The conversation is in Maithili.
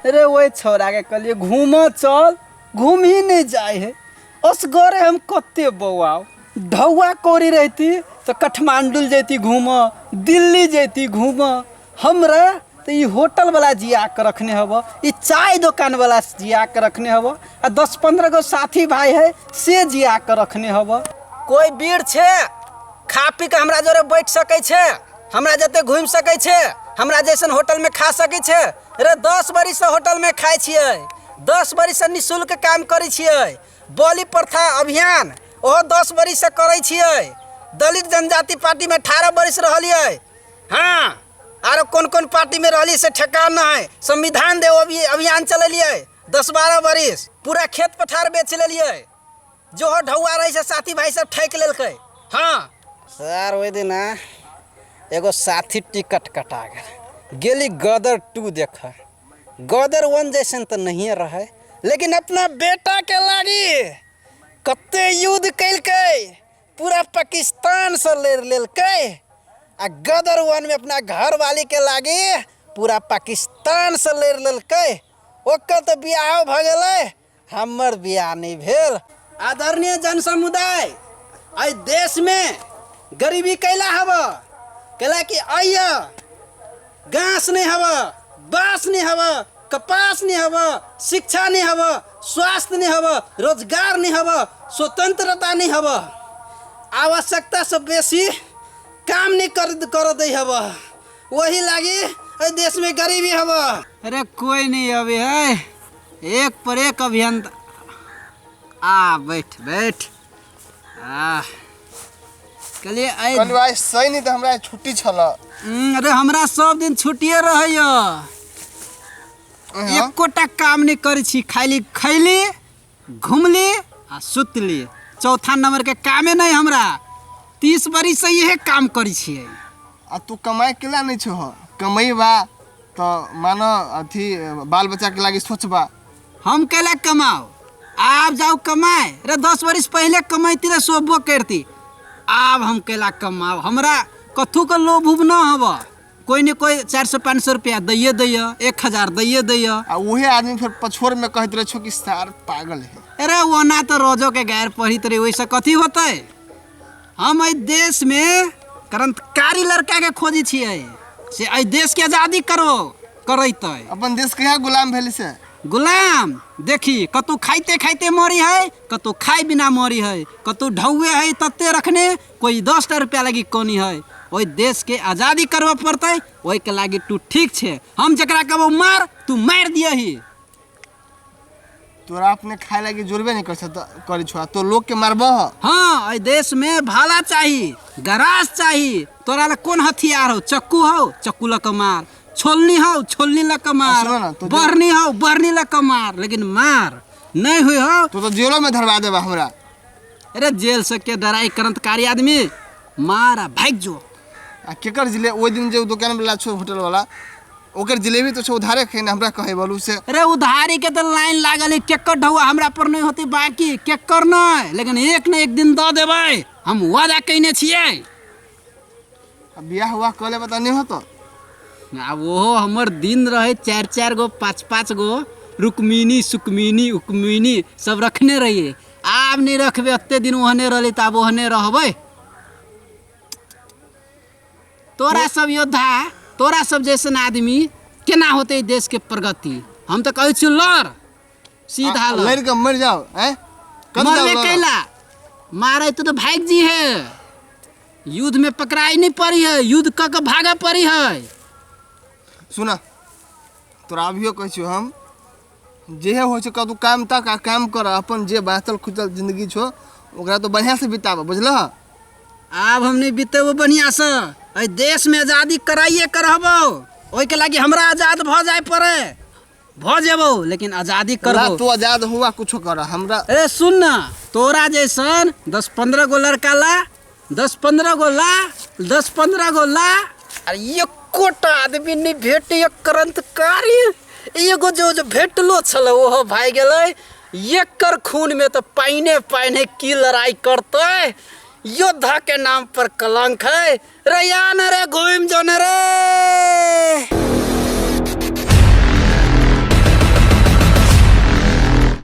रे ओहि छौड़ाके कहलियै घूमऽ चल, घूम ही नहीं जाए है। असगरे हम कते बौआउ। ढौआ कौड़ी रहती तऽ काठमांडू जैती घूमऽ, दिल्ली जैती घूमऽ। हमरा तऽ ई होटलवला जिया कऽ रखने हब, ई चाय दोकानवला जिया कऽ रखने हब, आ 10-15 गो साथी भाई है से जिया कऽ रखने हब। कोई वीर छे खा पी कऽ हमरा जोरे बैठ सकै छे, हमरा जते घूमि सकै छे, हमरा जैसन होटलमे खा सकै छे? रे 10 बरिससँ होटलमे खाइ छियै, 10 बरिससँ निःशुल्क काम करै छियै। बलि प्रथा अभियान ओहो 10 बरिससँ करै छियै। दलित जनजाति पार्टीमे 18 बरिस रहलियै। हाँ, आरो कोन कोन पार्टीमे रहलियै से ठेकान नहि। संविधान देव अभियान चलेलियै 10-12 बरिस। पूरा खेत पथार बेच लेलियै। जो हो ढौआ रही से साथी भाई सब ठकि लेलकै। हाँ सर, ओहि दिना एगो साथी टिकट कटा गेल, गेली गदर 2 देख। गदर 1 जैसन तऽ नहिए रहै, लेकिन अपना बेटाके लागी कते युद्ध केलकै, पूरा पाकिस्तानसँ लड़ि लेलकै। आ गदर 1 में अपना घरवाली के लागी पूरा पाकिस्तानसँ लड़ि लेलकै। ओकर तऽ बियाहो भऽ गेलै, हमर बियाह नहि भेल। आदरणीय जन समुदाय, एहि देशमे गरीबी कैला हब? कैला कि अइय घास नहीं हब, बाँस नहीं हब, कपास नहीं हब, शिक्षा नहीं हब, स्वास्थ्य नहीं हब, रोजगार नहीं हब, स्वतंत्रता नहीं हब, आवश्यकता से बेसी काम नहीं कर दे हब, वही लागी एहि देश में गरीबी हब। अरे कोई नहीं अभी है, एक पर एक अभियंता। आ बैठ बैठ। आ कहलिए आइ कहलियै आइ सही नहि तऽ हमरा आइ छुट्टी छल। अरे हमरा सब दिन छुट्टिए रहैया। एकोटा काम नहीं करै छी, खाली खैली, घुमली आ सुतली। चौथा नंबर के कामे नहीं हमरा। 30 बरिस से इहे काम करै छियै। आ तू कमाइ केला नहि छौ? कमैबा तऽ मान अथी बाल बच्चाके लागि सोचबा। हम कैला कमाओ? आब जाओ कमाए। रे 10 बरिस पहले कमैती रे सोबो करती। आब हम कैला कमाओ? हमरा कथू के लोभ उभ न हब। कोई ने कोई 400-500 रुपया दैये दैया, 1000 दैये दैया। आ उहे आदमी फेर पछोर में कहैत रहे छो कि सार पागल है। अरे ओना तो रोजो के गैर पढ़ित रहे, ओहिसँ कथी होतै? हम एहि देश में क्रांतिकारी लड़का के खोजै छियै से एहि देश के आजादी करो करैतै। अपन देश कहिया गुलाम भेल से? गुलाम देखी कतौ खाइते खाइते मरी है, कतौ खाइ बिना मरी है, कतौ ढौए है तते रखने, कोई 10टा रुपया लगी कोनी है। ओहि देश के आजादी करबऽ पड़तै, ओहिके लागी तू ठीक छे। हम जकरा कहबो मार, तू मारि दियही। तोरा अपने खाए लागी जोड़बे नहीं कर करै छो, तो लोग के मारबह? हाँ, एहि देश में भाला चाही, गराज चाही। तोरा लग कोन हथियार हो? चक्कू हो, चक्कू लऽ कऽ मार। छोलनी हो, छोलनी लऽ कऽ मार। सुनो ना, तो बढ़नी हो, बढ़नी लऽ कऽ मार, लेकिन मार नहीं हुई हो तो जेलो में धरवा देबा हमरा। अरे जेल से के डराई? क्रांतिकारी आदमी मार आ भागि जो। आ केकर जिले ओहि दिन जे दुकान वाला छो, होटल वाला, ओकर जिलेबी तो छो उधारे खेने, हमरा कहै बोलू से। अरे उधारी के तो लाइन लागल है, केकर ढौआ हमरा पर नहीं होती बाकी केकर नहीं, लेकिन एक न एक दिन दऽ देबै, हम वादा कयने छियै। आ बियाह हुआ कऽ लेबै तऽ नहि होतो? आब ओहो हमर दिन रहे, 4-4 गो 5-5 गो रुक्मिणी सुक्मिणी उक्मिणी सब रखने रहिए। आब नहीं रखबे, एते दिन ओहने रहली तऽ आब ओहने रहबै। तोरा सब योद्धा, तोरा सब जैसन आदमी केना होतै देश के प्रगति? हम तऽ कहै छियौ लड़, सीधा लड़। लड़ के मर जाओ हैं? कब जाओ मरबे लड़? कैला मारे तो भागि जी है, युद्ध में पकड़ाई नहीं पड़ी है, युद्ध कऽ के भागऽ पड़ी है। सुना, तोरा अभियो कहै छियौ हम, जेहे होइ छै कतौ काम तक आ काम कर, अपन जे बाँचल खुचल जिंदगी छौ ओकरा तो बढ़िया से बिताब, बुझलह? आब हम नहीं बितेबो बढ़िया से। एहि देश में आजादी कराइए के रहबो, ओहिके लागी हमरा आजाद भऽ जाय पड़े, भऽ जेबो, लेकिन आजादी करबो। तू आजाद हुआ कुछो कर हमरा। अरे सुन ना, तोरा जैसन 10-15 गो लड़का ला, 10-15 गो ला, 10-15 गो ला, आ एकोटा आदमी नहीं भेटैए क्रांतिकारी। एगो जो जो भेटलो छलै ओहो भागि गेलै। एकर खून में तऽ पाइने पानि है, की लड़ाई करतै? योद्धा के नाम पर कलंक है। रे या न रे घूम।